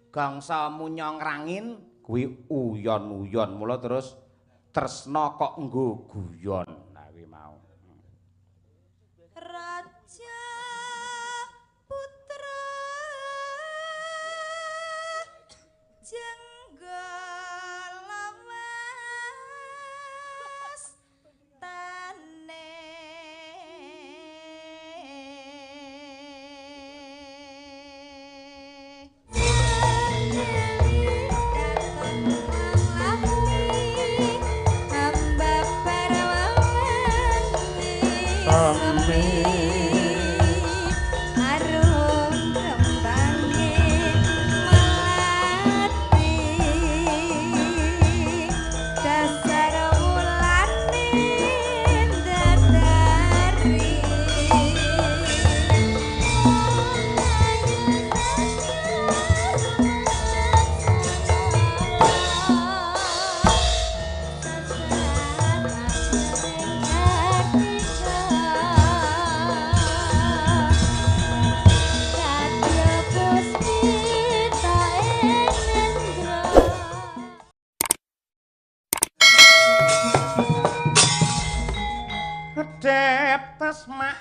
Gangsa munya ngrangin kuwi uyon-uyon, mula terus tresna kok nggo guyon. Nah kuwi mau. Raja putra jenggala mas tane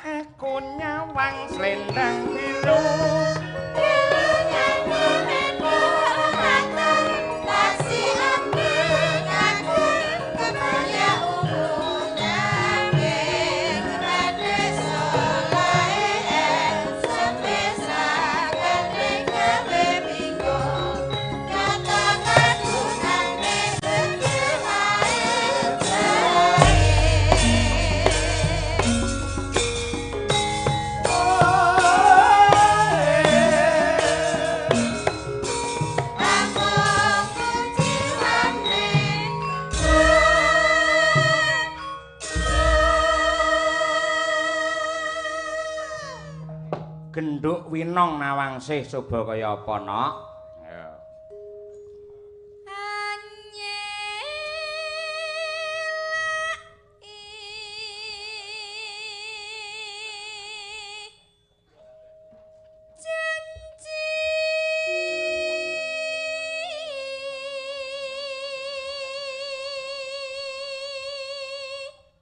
Aku nyawang slendang biru Genduk Winong Nawangsih coba kaya apa nok? Ayo.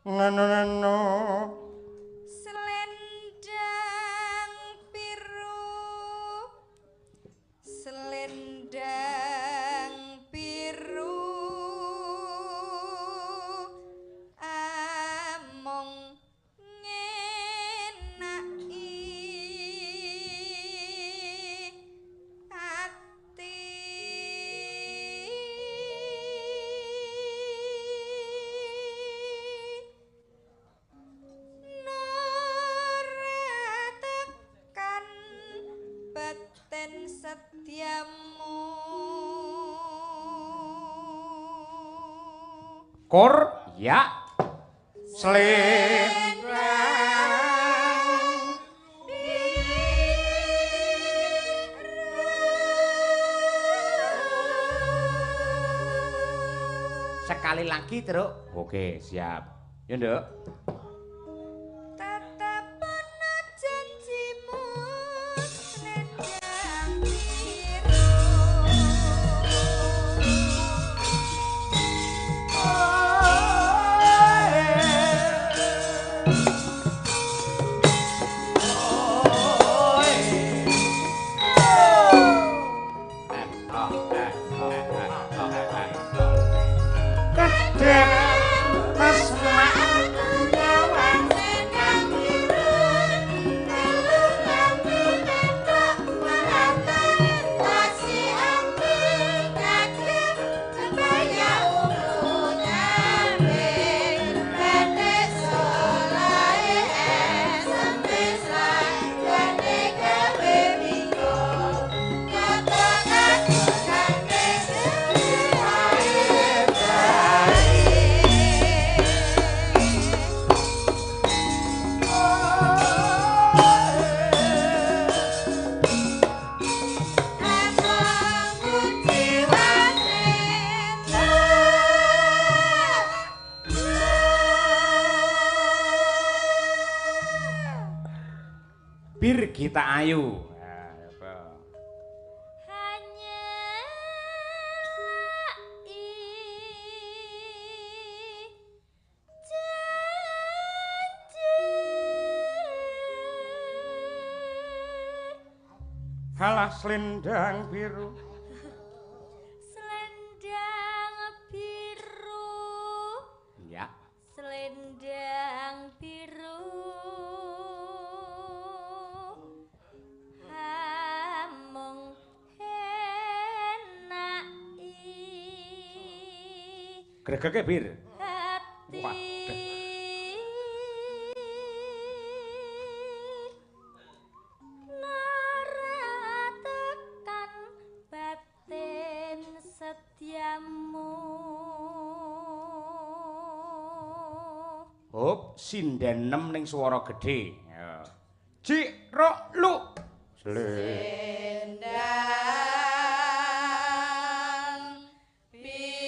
Ngono-ngono. Selendang biru among ngenaki ati nora tekan baten setiamu. Kor ya slendang sekali lagi Truk. Oke, siap. Ya, Nduk. Birgita Ayu. Hanya Halah selendang biru. Selendang biru. Ya. Selendang biru. Amung enaki. Gregeke bir. Hati. Waduh. Hop, sinden nem ning swara gedhe. Ya. Cik rok lu. Selendang biru.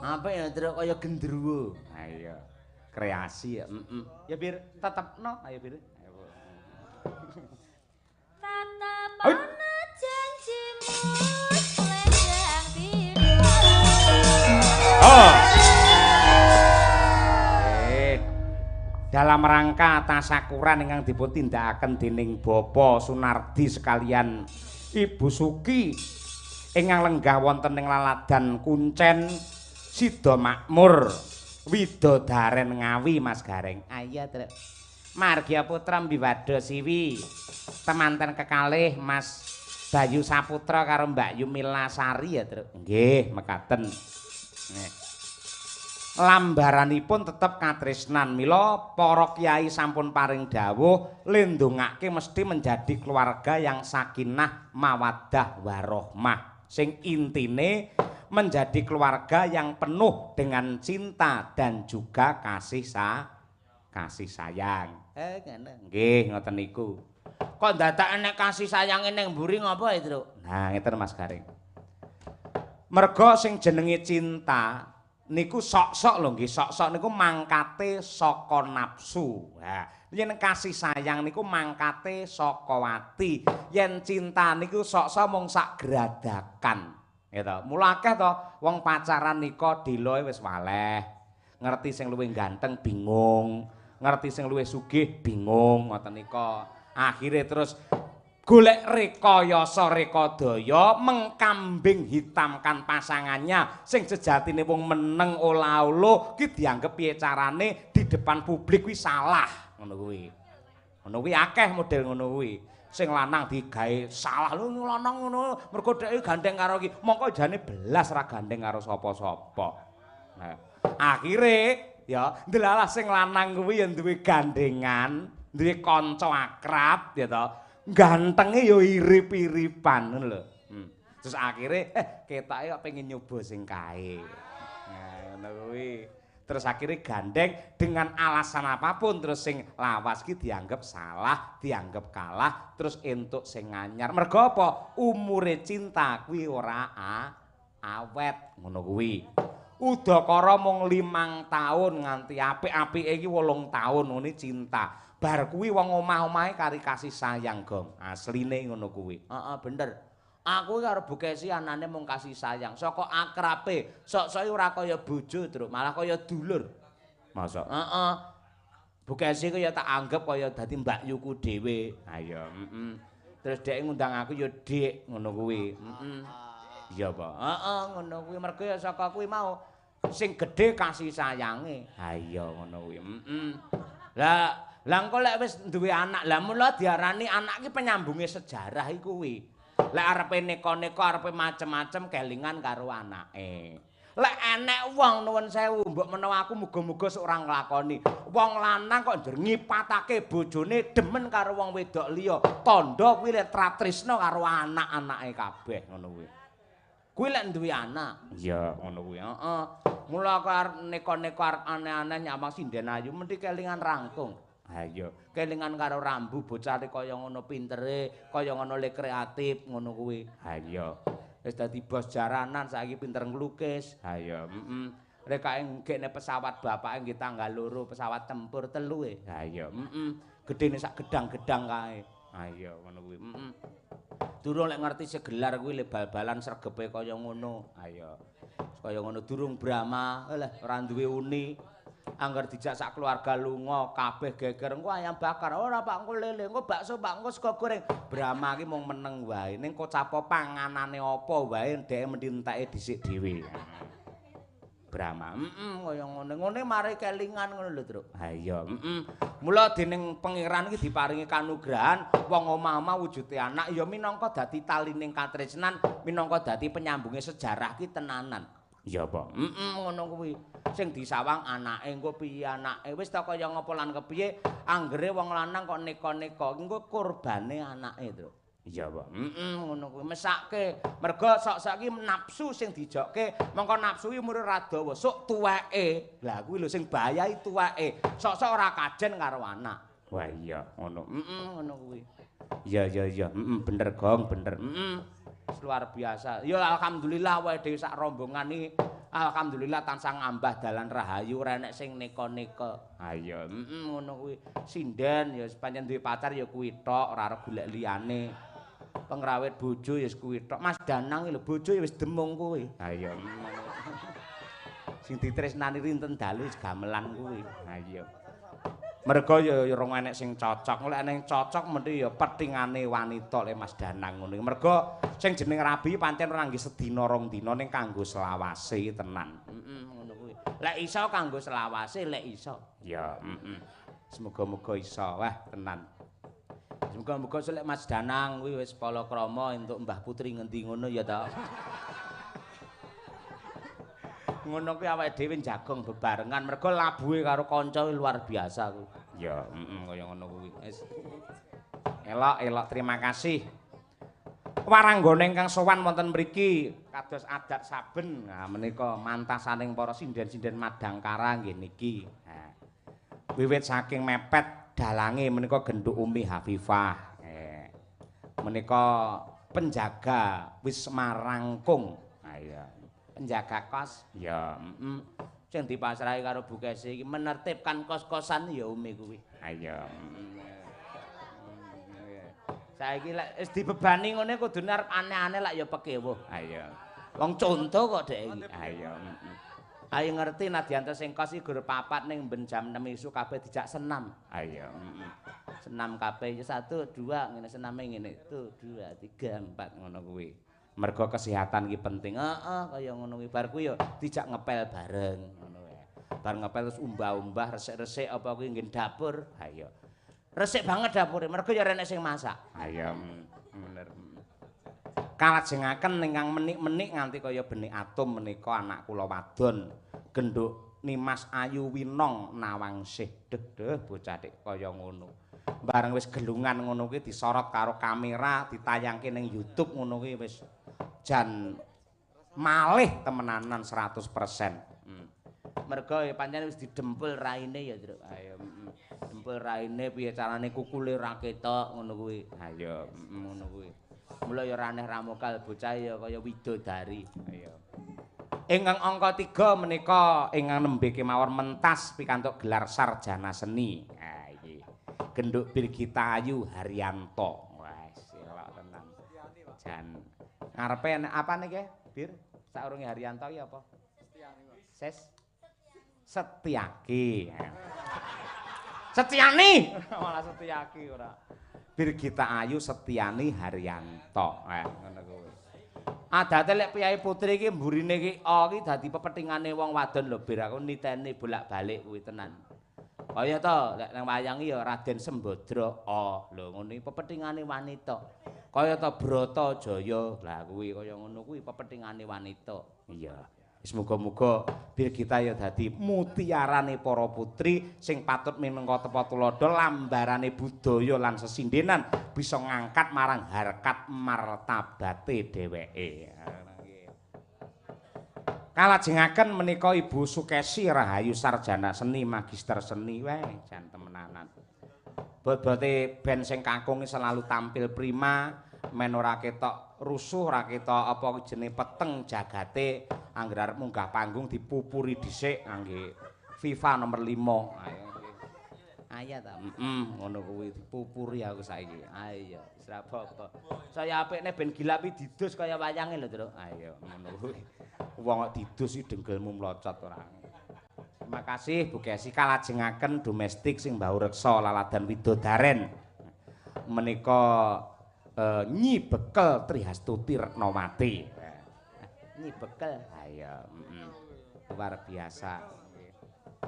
Apa ya truk kaya gendruwo. Ha iya. Kreasi ya. Heeh. Ya bir tetepno, ayo bir. Ayo. Tetep ana janjimu selendang biru. Oh. Dalam rangka tasakuran ingkang dipun tindakaken dening Bapak Sunardi sekalian Ibu Suki ingkang lenggah wonten ing laladan Kuncen Sida Makmur Widodaren Ngawi Mas Gareng. Ayo Truk. Margya Putra Mbiwada Siwi. Temanten kekalih Mas Bayu Saputra karo Mbak Yumila Sari ya Truk. Nggih, mekaten. Lambaranipun tetep katresnan, mila para kyai sampun paring dawuh lindungake mesti menjadi keluarga yang sakinah mawaddah warohmah, sing intine menjadi keluarga yang penuh dengan cinta dan juga kasih sayang. Ngono. Nggih, ngoten niku. Kok dadak enek kasih sayange ning mburi ngopo ya, Truk? Nah, ngeten Mas Gareng. Merga sing jenenge cinta niku sok-sok lho nggih, sok-sok niku mangkate saka nafsu. Ha, yen kasih sayang niku mangkate saka ati. Yen cinta niku sok-sok mung sak gradakan. Ya to. Mula akeh to wong pacaran nika deloe wis waleh. Ngerti sing luwih ganteng bingung, ngerti sing luwih sugih bingung ngoten nika. Akhire terus golek rekayasa rekadaya mengkambing hitamkan pasangannya sing sejatine wong meneng ola-olo ki dianggep piye carane di depan publik kuwi salah ngono kuwi. Ngono kuwi akeh model ngono kuwi. Sing lanang digawe salah lho lanang ngono mergo dheke gandeng karo iki, mongko jane belas ra gandeng karo sapa-sapa. Nah, akhire ya ndelalah sing lanang kuwi ya duwe gandengan, duwe kanca akrab ya to. Gantenge ya irip-iripan ngono lho. Terus akhire ketoke kok pengen nyoba sing kae. Nah, ngono kuwi. Terus akhire gandeng dengan alasan apapun terus sing lawas ki dianggep salah, dianggep kalah, terus entuk sing anyar. Mergo apa? Umure cinta kuwi ora awet ngono kuwi. Udakara mung 5 tahun nganti apik-apike iki 8 tahun ngene cinta. Bar kuwi wong omah-omahe kari kasih sayang, Gong. Asline ngono kuwi. Heeh, bener. Aku karo Bu Kesi anane mung kasih sayang. Saka akrabe, sok-soke ora kaya bojo, Truk, malah kaya dulur. Masa? Heeh. Bu Kesi ku ya tak anggap kaya dadi mbakyuku dhewe. Ha iya, heeh. Terus dhek ngundang aku ya Dik, ngono kuwi. Heeh. Iya, Pak. Heeh, ngono kuwi mergo ya saka kuwi mau sing gedhe kasih sayange. Ha iya ngono kuwi. Heeh. Lah, lah engko lek wis duwe anak, lah mula diarani anak iki penyambunge sejarah iku kuwi. Lek arepe neka-neka arepe macem-macem kelingan karo anake. Lek enek wong nuwun sewu mbok menawa aku muga-muga sok ora nglakoni. Wong lanang kok njur ngipatake bojone demen karo wong wedok liya, tandha kuwi lek tratrisna karo anak-anake kabeh ngono kuwi. Kuwi lek duwe anak. Iya, ngono kuwi. Heeh. Mula aku arep neka-neka arep aneh-aneh nyawang sinden ayu mesti kelingan rangkung. Ha iya, kelingan karo rambu bocah kaya ngono pintere, kaya ngono le kreatif ngono kuwi. Ha iya. Wis dadi bos jaranan saiki pinter nglukis. Ha iya, heeh. Rek kae nggekne pesawat bapake nggih tanggal 2 pesawat tempur 3 e. Ha iya, heeh. Gedene sak gedang-gedang kae. Ha iya, ngono kuwi. Heeh. Durung lek ngerti segelar kuwi le bal-balan sregepe kaya ngono. Ha iya. Kaya ngono durung Brahma, alah ora duwe uni. Angger dijak sak keluarga lunga kabeh geger engko ayam bakar. Ora Pak engko lele, engko bakso Pak engko sego goreng. Brahma ki mung meneng wae. Ning kocapo panganane apa wae dheke mendhi enteke dhisik dhewe. Brahma, kaya ngene. Ngene mari kelingan ngono lho, Truk. Ha iya, Mula dening pangeran iki diparingi kanugrahan wong omah-omah wujude anak ya minangka dadi talining katresnan, minangka dadi penyambunge sejarah ki tenanan. Iya apa? Ngono kuwi. Sing disawang anake engko piye anake wis ta kaya ngapa lan kepiye anggere wong lanang kok neka-neka engko kurbane anake, Truk. Iya apa? Ngono kuwi mesake. Mergo sok-sok iki nafsu sing dijokke, mongko nafsu iki umure ra dawa, sok tuweke. Lah kuwi lho sing bahayai tuweke. Sok-sok ora kajen karo anak. Wah iya, ngono. Ngono kuwi. Iya iya iya, bener Gong, bener. Luar biasa. Ya alhamdulillah wae dhewe sak rombongan iki alhamdulillah tansah ngambah dalan rahayu ora enek sing neka-neka. Ha iya, ngono kuwi. Sinden ya pancen duwe pacar ya kuwi tok, ora arep golek liyane. Pengrawit bojo ya kuwi tok. Mas Danang lho bojo ya wis demung kuwi. Ha iya. Sing ditresnani rinten dalu wis gamelan kuwi. Ha iya. Mergo ya ora enek sing cocok. Lek enek cocok mesti ya petingane wanita lek Mas Danang ngono. Mergo sing jeneng rabi pancen ora nggo sedina rong dina ning kanggo selawase tenan. Ngono kuwi. Lek iso kanggo selawase lek iso. Ya, Semoga-moga iso. Wah, tenan. Semoga-moga lek Mas Danang kuwi wis palakrama entuk Mbah Putri ngendi ngono ya ta. Ngono kuwi awake dhewe jagong bebarengan mergo labuhe karo kanca luar biasa kuwi. Ya, kaya ngono kuwi. Wis. Elok, elok terima kasih. Waranggana ingkang sowan wonten mriki kados adat saben. Nah menika mantasaning para sinden-sinden Madangkara nggih niki. Nah, wiwit saking mepet dalange menika Genduk Umi Hafifah. Menika penjaga Wisma Rangkung. Ha iya. Penjaga kos ya, Sing dipasrahi karo Bu Kesi iki menertibkan kos-kosan ya Umi kuwi. Ha iya. Saiki lek wis dibebani ngene kudune arep aneh-aneh lak ya pekewuh. Ha iya. Wong conto kok dhek iki. Ha iya. Ayo ngerti nadyan sing kos iki gur papat ning ben jam 6 isuk kabeh dijak senam. Ha iya. Senam kabeh ya 1 2 ngene sename ngene. 1 2 3 4 ngono kuwi. Mergo kesehatan ki penting. Heeh, kaya ngono kuwi. Bar kuwi ya dijak ngepel bareng ngono wae. Bar ngepel terus umbah-umbah resik-resik apa kuwi nggen dapur. Ha iya. Resik banget dapure, mergo ya ora enek sing masak. Ha iya, bener. Kalajengaken ingkang menik-menik nganti kaya benik atom menika anak kula wadon Genduk Nimas Ayu Winong Nawangsih. Deh deh bocah dik kaya ngono. Bareng wis gelungan ngono kuwi disorot karo kamera, ditayangke ning YouTube ngono kuwi wis jan malih temenanan 100%. Mergo ya pancen wis didempul raine ya, Truk. Ayo dempul raine piye carane kukule ra ketok ngono kuwi. Ayo ngono kuwi. Mula ya ora aneh ramokal bocah ya kaya widodari. Ayo. Ingkang angka 3 menika ingkang nembe kemawon mentas pikantuk gelar sarjana seni. Ha iki. Genduk Birgita Ayu Haryanto. Wah, elok tenan. Jan ngarepe apa niki, Bir? Saurunge Haryanto iki apa? Ses Setiaki. Setiani. Malah Setiaki ora. Birgita Ayu Setiani Haryanto. Ngono kuwi. Adate lek priyayi putri iki mburine iki A iki dadi pepetingane wong wadon lho Bir, aku niteni bolak-balik kuwi tenan. Kaya to lek nang wayang iki ya Raden Sembadra A. Lho ngono iki pepetingane wanita. Kaya to Bratajaya. Lah kuwi kaya ngono kuwi pepetingane wanita. Iya. Semoga-moga Birgita ya dadi mutiarane para putri sing patut minangka tepa tuladha lambarane budaya lan sesindenan bisa ngangkat marang harkat martabate dheweke. Kalajengaken menika Ibu Sukesi Rahayu sarjana seni magister seni wae jan temenanan. Bobote ben sing kakung selalu tampil prima men ora ketok rusuh, ora ketok apa jenenge peteng jagate. Angger arep munggah panggung dipupuri dhisik ngangge FIFA nomor 5. Ayo. Ayah ta. Heeh, ngono kuwi dipupuri aku saiki. Ayo, wis ra apa-apa. Saya apikne ben gilapi didus kaya wayange lho, Truk. Ayo, ngono kuwi. Wong kok didus iki denggelmu mlocot ora. Terima kasih Bu Kesi kalajengaken domestik sing mbau reksa laladan widodaren. Menika Nyi Bekel Trihastuti Retnawati. Nyi Bekel, ayo, luar biasa.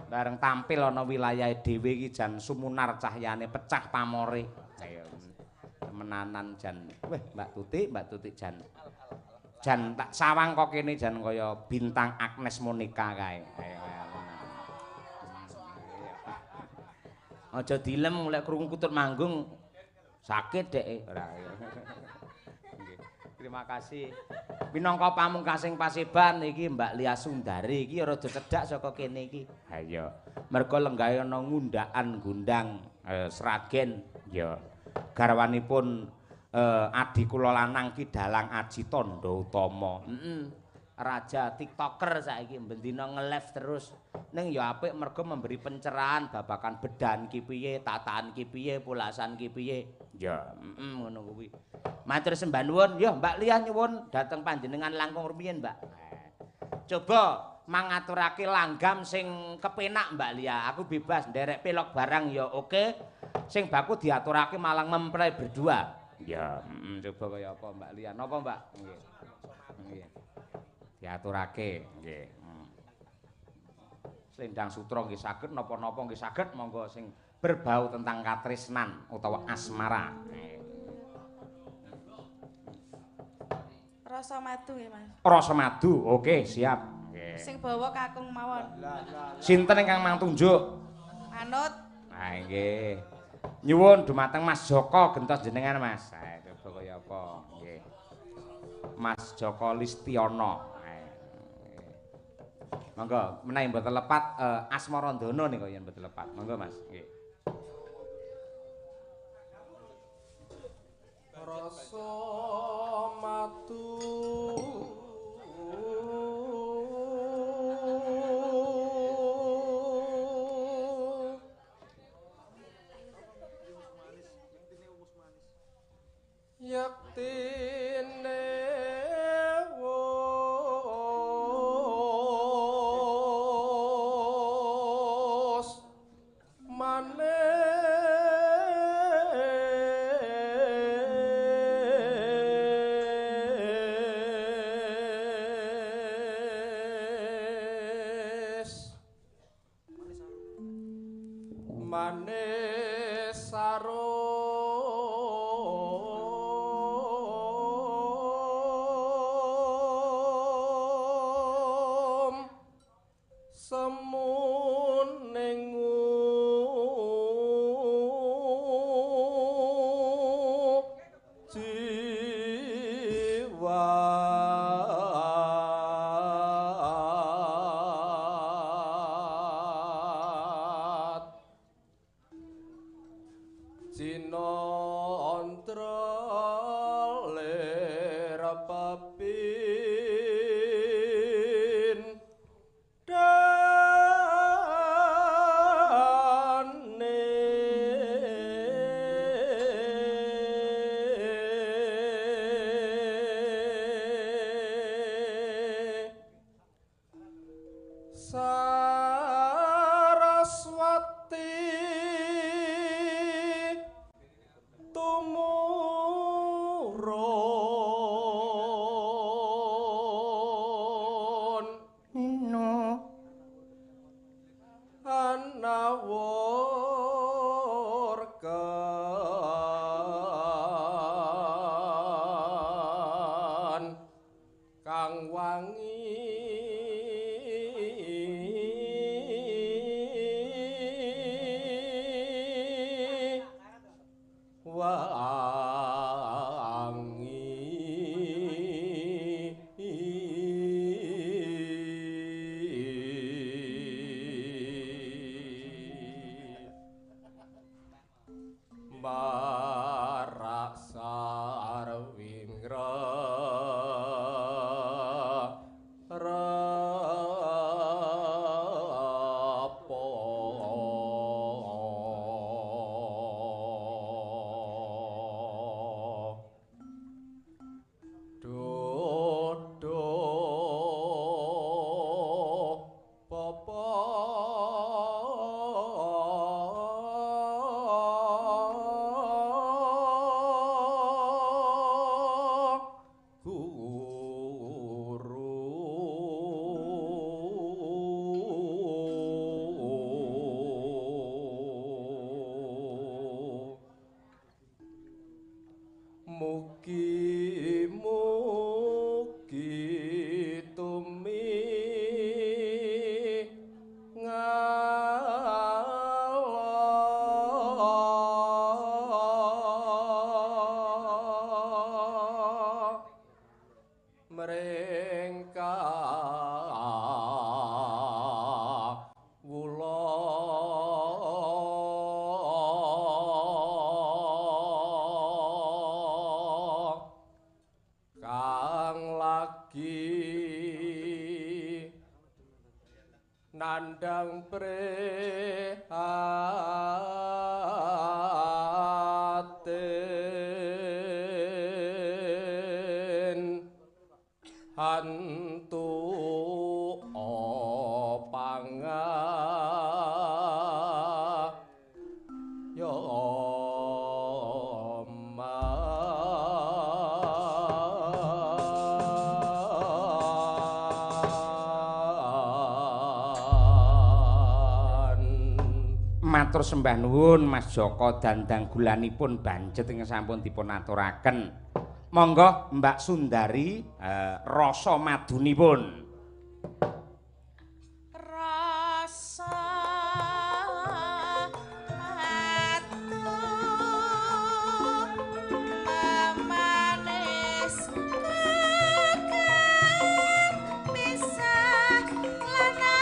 Bareng tampil ana wilayahe dhewe iki jan sumunar cahyane pecah pamore. Ayo, temenanan jan. Weh, Mbak Tuti jan. Jan tak sawang kok kene jan kaya bintang Agnes Monica kae. Ayo. Aja dilem lek krungu kutut manggung sakit dheke ora. Nggih. Terima kasih. Minangka pamungkasing paseban iki Mbak Lia Sundari iki rada cedhak saka kene iki. Ha iya. Merga lenggahe ana ngundhakan gondang Sragen ya. Garwanipun adi kula lanang ki Dalang Aji Tandha Utama. Heeh. Raja TikToker saiki bendina nge-live terus. Ning ya apik merga memberi pencerahan babakan bedan ki piye, tataan ki piye, pulasan ki piye. Ya, ngono kuwi. Matur sembah nuwun. Ya Mbak Lia nyuwun dhateng panjenengan langkung rumiyin, Mbak. Coba mangaturake langgam sing kepenak Mbak Lia. Aku bebas nderek pelok barang ya oke. Sing baku diaturake malang mempelai berdua. Ya, coba kaya apa Mbak Lia? Napa Mbak? Nggih. Nggih. Diaturake, nggih. Selendang sutra nggih saged, napa-napa nggih saged, monggo sing berbau tentang katresnan utawa asmara. Rasa madu nggih, Mas. Rasa madu, oke, siap. Nggih. Sing bawa kakung mawon. Sinten ingkang mangtunjuk? Manut. Ah nggih. Nyuwun dumateng Mas Joko gentos jenengan, Mas. Ha, coba kaya apa? Nggih. Mas Joko Listiono. Monggo menawi mboten lepat Asmarandana nika yen mboten lepat. Monggo Mas. Nggih. Rasa madu yektine manis arum semuning jiwa. Cinontra lir pepin dane Saraswati tumurun Nino anawur kan kang wangi wangi marak sarwingra rapo. Nandang prihatin hantu opanga yo. Matur sembah nuwun Mas Joko dandang gulanipun banjet ingkang sampun dipun aturaken. Monggo Mbak Sundari rasa madunipun. Rasa madu memanis kakang pisah lan aku.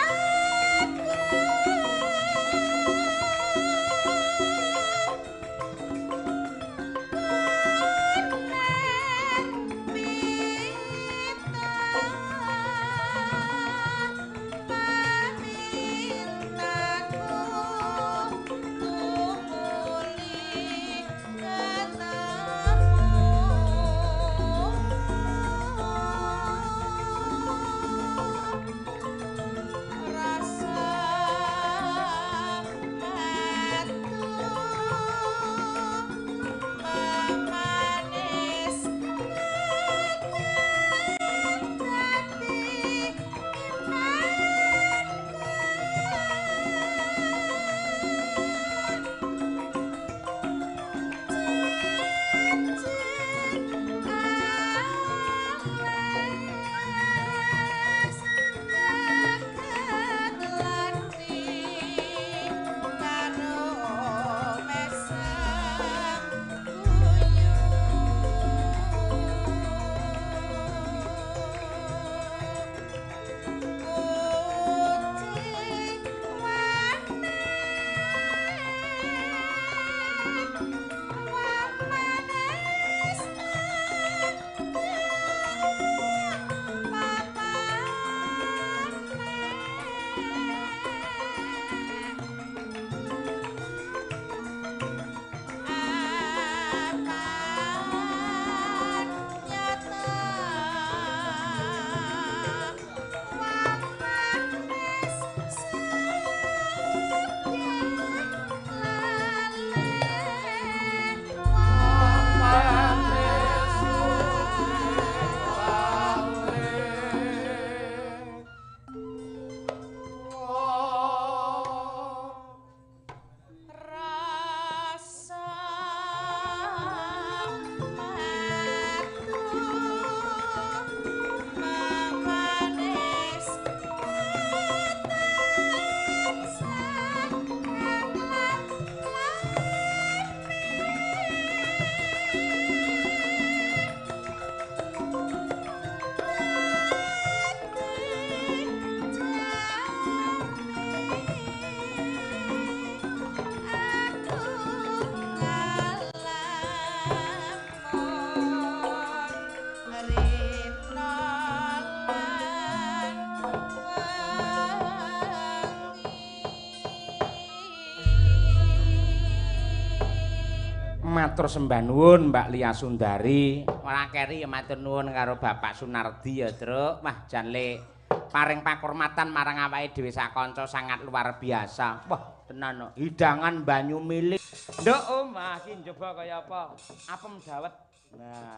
Matur sembah nuwun Mbak Lia Sundari. Ora keri ya matur nuwun karo Bapak Sunardi ya, Truk. Wah, jan le paring pakurmatan marang awake dhewe sakanca sangat luar biasa. Wah, tenan no. Hidangan banyu milik. Nduk omah iki njaba kaya apa? Apem dawet. Nah.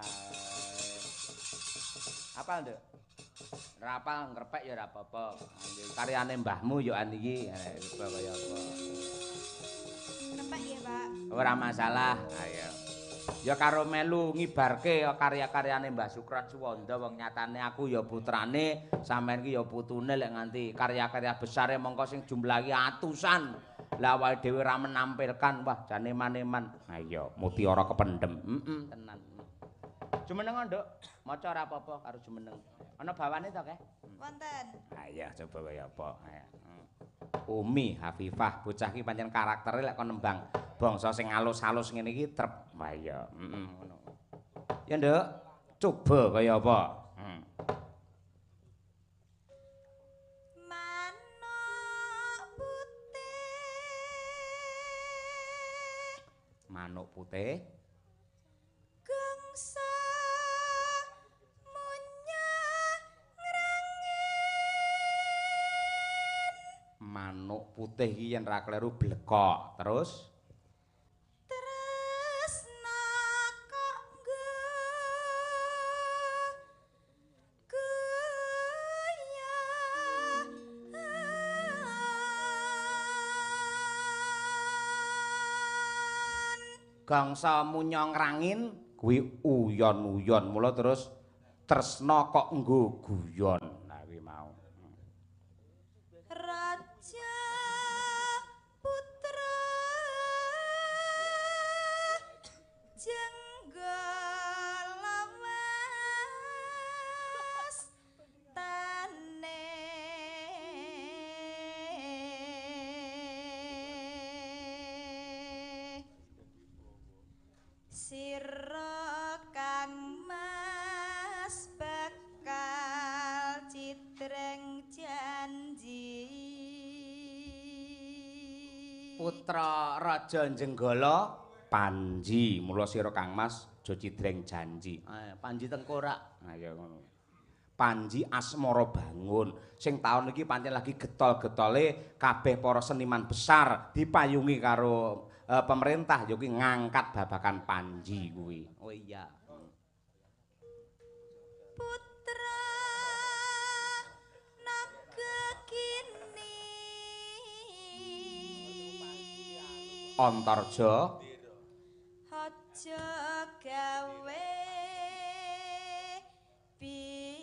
Apal, Nduk? Ora apal ngrepek ya ora apa-apa. Karyane mbahmu yo an iki coba kaya apa. Ngrepek nggih, Pak. Ora masalah. Ayo. Ya karo melu ngibarke karya-karyane Mbah Sukron Suwanda wong nyatane aku ya putrane, sampean ki ya putune lek nganti karya-karya besare mongko sing jumlahe atusan. Lah awake dhewe ora menampilkan, wah jane eman-eman. Ayo, mutiara kependem. Heeh, tenan. Jumeneng, Nduk. Maca ora apa-apa karo jumeneng. Ana bawane to, Keh? Wonten. Ayo coba kaya apa. Ayo. Umi Hafifah bocah iki pancen karaktere lek kon nembang bangsa sing alus-alus ngene iki trep. Wah iya, heeh ngono. Ya, Nduk, coba kaya apa? Manuk Manuk putih gangsa munya ngrangin. Manuk putih iki yen ra kleru blekok. Terus tresna kok nggo gangsa munya ngrangin kuwi uyon-uyon, mula terus tresna kok nggo guyon. Nah kuwi mau. Raja putra jenggala mas tane sira kang mas bakal citreng janji. Putra Raja Jenggala Panji, mula sira kang mas aja cidreng janji. Panji tengkorak. Nah ya ngono. Panji Asmara Bangun sing taun iki pancen lagi getol-getole kabeh para seniman besar dipayungi karo pemerintah ya kuwi ngangkat babakan Panji kuwi. Oh iya. Putra naga kini Antarja aja gawe bingung.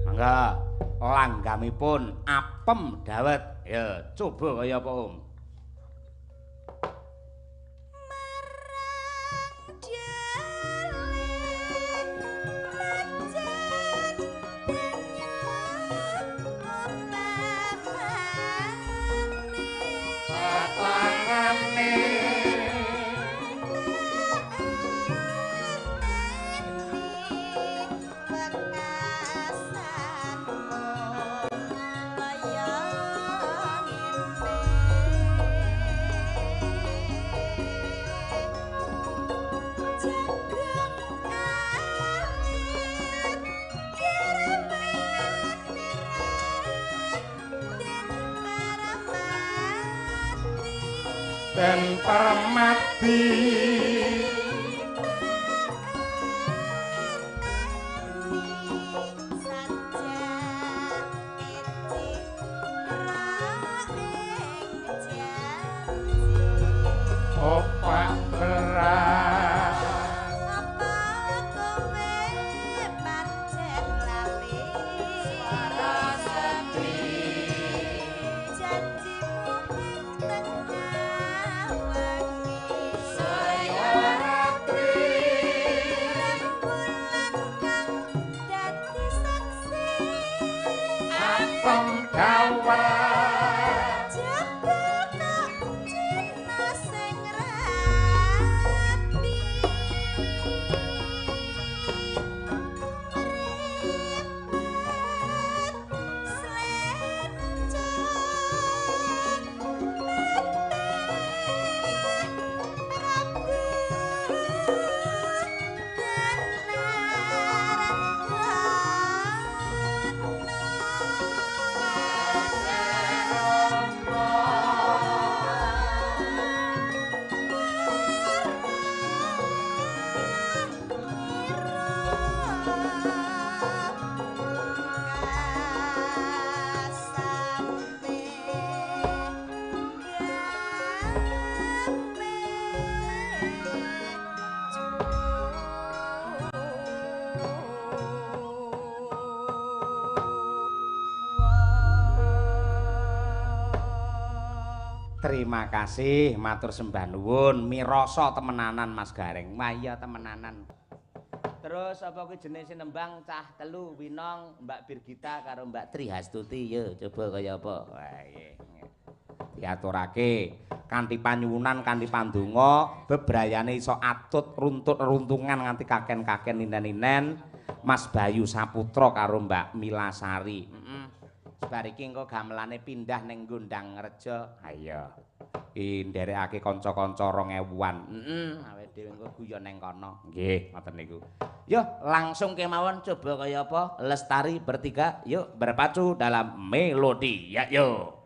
Mangga langgamipun apem dawet. Ya, coba kaya apa, Om? Marang dale macan denyut upamane Patangane den permati. Opak beras Apa kowe pancen lali Suara sepi janjimu ing tengah wengi saya ratri rembulan kang dadi saksi apem dawet jebul kok cinta sing rapi mripet slencong mete Prabu Terima kasih, matur sembah nuwun. Mirasa temenanan Mas Gareng. Wah iya temenanan. Terus apa kuwi jenenge sing nembang cah telu Winong, Mbak Birgita karo Mbak Trihastuti yo coba kaya apa. Wah iya. Diaturake kanthi panyuwunan kanthi pandonga bebrayane iso atut runtut runtungan nganti kaken-kaken ninen-ninen. Mas Bayu Saputra karo Mbak Milasari. Heeh. Bar iki engko gamelane pindah ning Gondangrejo. Ha iya. Iki nderekake kanca-kanca 2000-an. Heeh, awake dhewe engko guyon ning kono. Nggih, ngoten niku. Yo, langsung kemawon coba kaya apa? Lestari bertiga, yuk berpacu dalam melodi. Ya yo.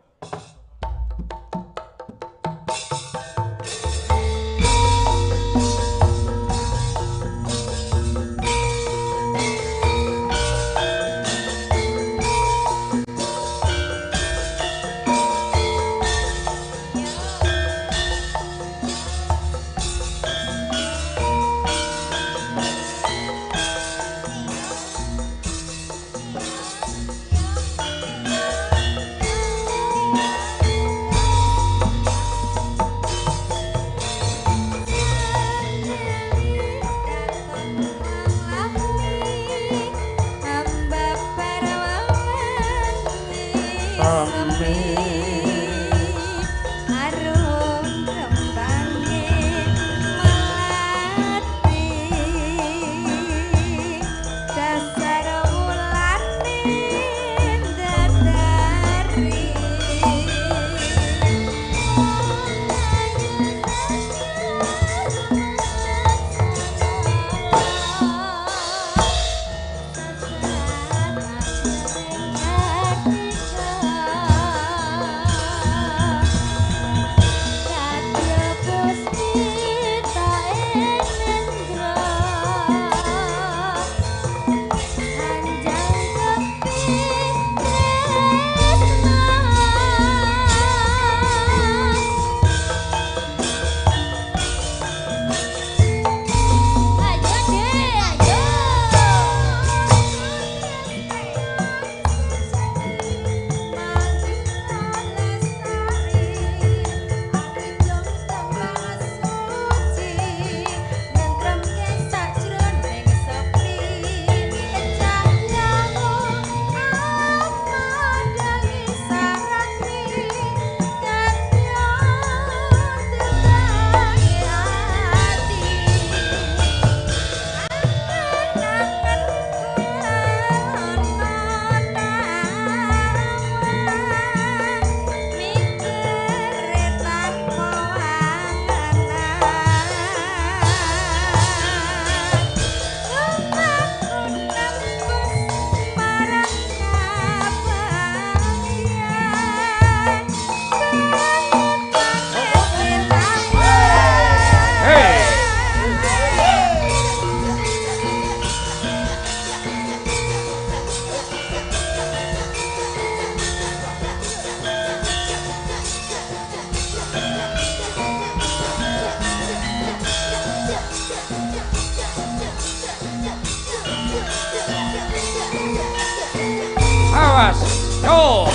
Awas. Yo. Oh,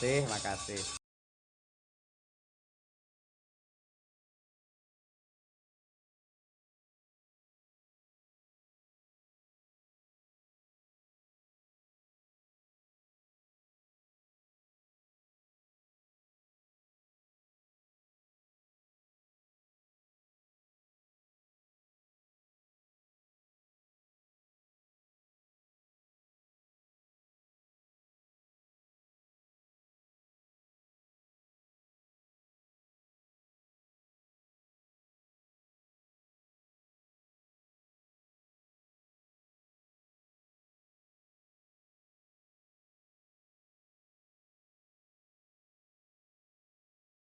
Makasih, makasih.